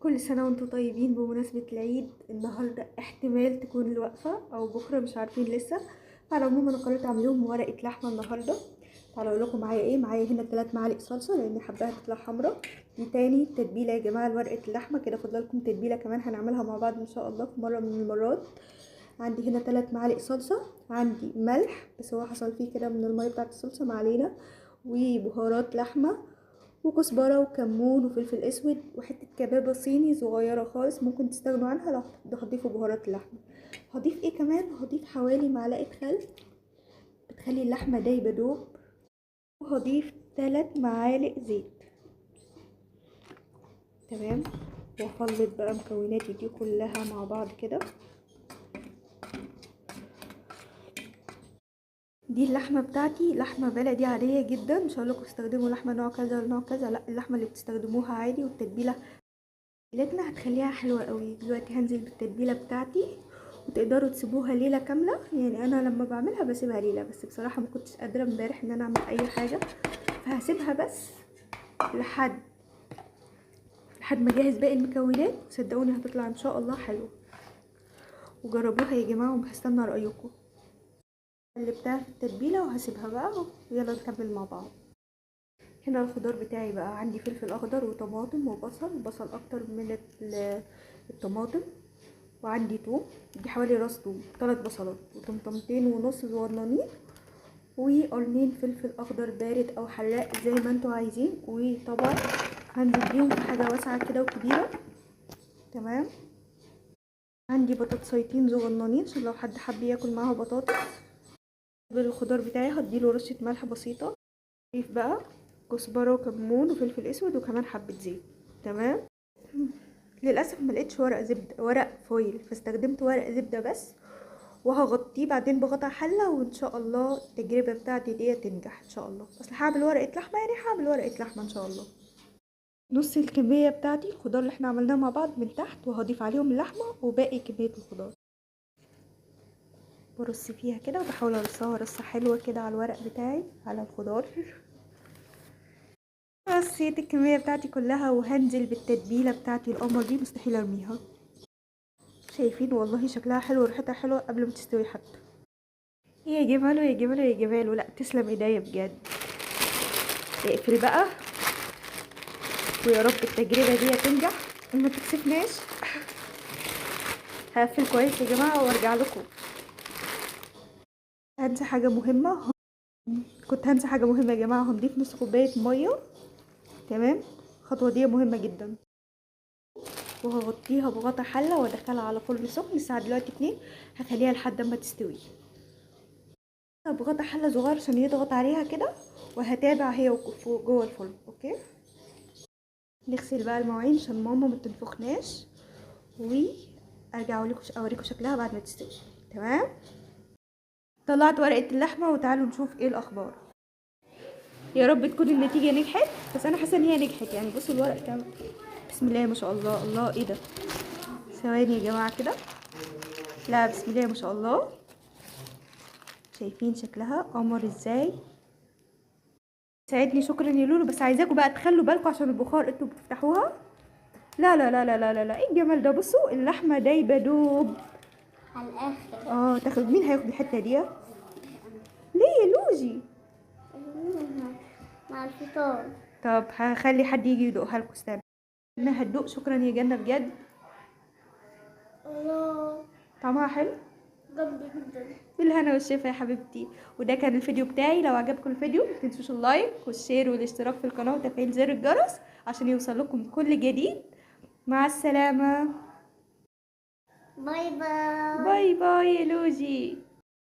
كل سنة وانتم طيبين. بمناسبة العيد النهاردة احتمال تكون الوقفة او بكرة، مش عارفين لسه. فعلى العموم انا قررت اعمل لهم ورقة لحمة النهاردة. تعالوا اقول لكم معايا ايه. معايا هنا 3 معالق صلصة لان حباها تطلع حمرا. دي تاني تتبيلة يا جماعة لورقة اللحمة، كده فاضل لكم تتبيلة كمان هنعملها مع بعض ان شاء الله في مرة من المرات. عندي هنا 3 معالق صلصة، عندي ملح بس هو حصل فيه كده من المية بتاعة الصلصة ما علينا، وبهارات لحمة وكزبرة وكمون وفلفل اسود وحتة كبابة صيني صغيرة خالص ممكن تستغنوا عنها لو هتضيفوا بهارات اللحمة. هضيف ايه كمان؟ هضيف حوالي معلقة خل بتخلي اللحمة دايبة دوب، وهضيف 3 معالق زيت. تمام، واخلط بقى مكوناتي دي كلها مع بعض كده. دي اللحمة بتاعتي، لحمه بلدي عادية جدا، مش هقول لكم استخدموا لحمه نوع كذا ولا نوع كذا، لا اللحمة اللي بتستخدموها عادي، والتتبيله تتبيلتنا هتخليها حلوة قوي. دلوقتي هنزل بالتتبيله بتاعتي، وتقدروا تسيبوها ليلة كاملة، يعني انا لما بعملها بسيبها ليلة، بس بصراحة ما كنتش قادرة امبارح ان انا اعمل اي حاجة، فهسيبها بس لحد ما اجهز باقي المكونات. صدقوني هتطلع ان شاء الله حلوة، وجربوها يا جماعة وهستنى رايكم. قلبتها في التتبيله وهسيبها بقى، ويلا نكمل مع بعض. هنا الخضار بتاعي بقى، عندي فلفل اخضر وطماطم وبصل، بصل اكتر من الطماطم، وعندي توم، دي حوالي راس توم، 3 بصلات وطماطمتين ونص صغننين، وقرنين فلفل اخضر بارد او حراق زي ما انتوا عايزين. وطبعا هنزل بيهم في حاجة واسعة كده وكبيره. تمام، عندي بطاطسيتين صغننين عشان لو حد حب ياكل معاها بطاطس. بالخضار بتاعي هديله رشه ملح بسيطة، اضيف بقى كزبره وكمون وفلفل اسود وكمان حبه زيت. تمام، للاسف ما لقيتش ورق زبدة، ورق فويل، فاستخدمت ورق زبدة بس، وهغطيه بعدين بغطا حله، وان شاء الله التجربة بتاعتي دي تنجح ان شاء الله. اصل هعمل ورقة لحمه، يعني هعمل ورقة لحمه ان شاء الله. نص الكمية بتاعتي الخضار اللي احنا عملناه مع بعض من تحت، وهضيف عليهم اللحمة وباقي كمية الخضار. برص فيها كده، وبحاول ارصها رصه حلوة كده على الورق بتاعي على الخضار. رصيت الكمية بتاعتي كلها، وهنزل بالتتبيله بتاعتي القمر دي، مستحيل ارميها. شايفين والله شكلها حلو وريحتها حلوة قبل ما تستوي حتى. يا جماله يا جماله يا جماله، لا تسلم ايديا بجد. اقفل بقى، ويا رب التجربة دي تنجح وما تكسفناش. هقفل كويس يا جماعة وارجع لكم. هنسى حاجة مهمة، كنت هنسى حاجة مهمة يا جماعة. هنضيف نص كوباية مية. تمام، الخطوة دي مهمة جدا. وهغطيها بغطا حله وادخلها على فرن سخن. الساعة دلوقتي 2، هخليها لحد ما تستوي. بغطا حله صغير عشان يضغط عليها كده، وهتابع هي جوه الفرن. okay، نغسل بقى المواعين عشان ماما ما تنفخناش، وارجع اوريكم شكلها بعد ما تستوي. تمام، طلعت ورقة اللحمة وتعالوا نشوف ايه الاخبار. يا رب تكون النتيجة نجحت، بس انا حاسه ان هي نجحت يعني. بصوا الورق كام، بسم الله ما شاء الله. الله ايه ده، ثواني يا جماعة كده. لا بسم الله ما شاء الله، شايفين شكلها قمر ازاي. ساعدني، شكرا يا لولو. بس عايزاكم بقى تخلوا بالكم عشان البخار انتوا بتفتحوها. لا لا لا لا لا لا، ايه الجمال ده. بصوا اللحمة دايبه دوب على الاخر. تاخد مين هياخد الحتة دي؟ ليه يا لوجي؟ مع الفطار. طب هخلي حد يجي يدوقها لكم. استنى انا هتدوق. شكرا يا جنة بجد. الله طعمها حلو جامد جدا. بالهنا والشفا يا حبيبتي. وده كان الفيديو بتاعي. لو عجبكم الفيديو ما تنسوش ال like وال share والاشتراك في القناة وتفعيل زر الجرس عشان يوصل لكم كل جديد. مع السلامة، bye bye. bye bye يا لوجي.